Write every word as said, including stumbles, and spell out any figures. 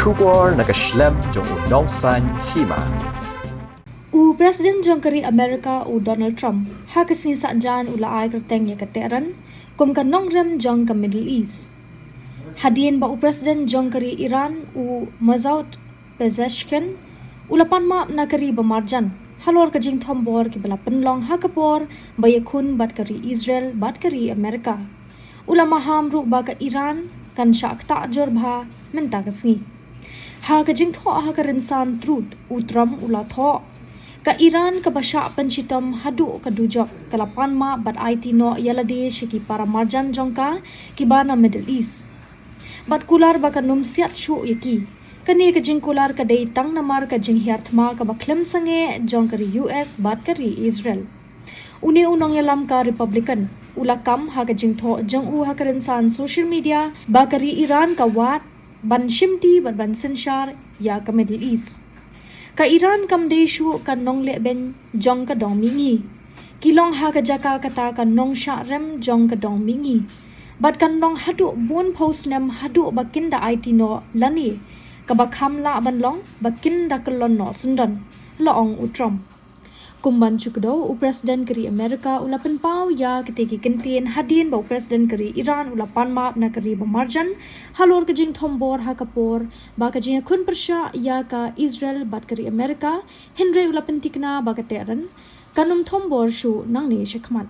Khubor na ka shlem jong u nongsaiñ hima. U President jong ka ri Amerika u Donald Trump ha ka sngi Saitjaiñ u la ai kyrteng ïa ka Tehran kum ka nongrem jong ka Middle East. Hadien ba u President jong ka ri Iran u Masoud Pezeshkian u la pan map na ka ri ba marjan halor ka jingthombor kiba la pynlong ha ka por ba ïakhun bad ka ri Israel bad ka ri Amerika. U la maham ruh ba ka Iran kan shah ktah jur bha mynta ka sngi. Ha ka jingthoh ha ka rynsan Truth, u Trump u la thoh, ka Iran kaba shah pynshitom haduh ka dujok ka la pan map bad aiti noh ïa lade sha ki para marjan jong ka kiba na Middle East. Bad kular ba kan ym siat shuh ïa ki. Kane ka jingkular ka dei tang namar ka jinghiar thma kaba khlem sangeh jong ka ri U S bad ka ri Israel. Une u nongïalam ka Republican u la kam ha ka jingthoh jong u ha ka rynsan social media ba ka ri Iran ka wad ban shimti bad ban synshar ïa ka Middle East. Ka Iran kam dei shuh ka nonglehbeiñ jong ka dong mihngi. Ki long ha ka jaka kata ka nongshah rem jong ka dong mihngi. Bad kan long haduh bun phew snem haduh ba kin da aiti noh lane kaba kham lah ban long ba kin da kyllon noh syndon, la ong u Trump. Kum ban shu kdew, u President ka ri Amerika u la pynpaw ïa kite ki kyntien hadien ba u President ka ri Iran u la pan map na ka ri ba marjan halor ka jingthombor ha ka por ba ka jingïakhun pyrshah ïa ka Israel bad ka ri Amerika, hynrei u la pynthikna ba ka Tehran kan ym thombor shuh nangne shakhmat.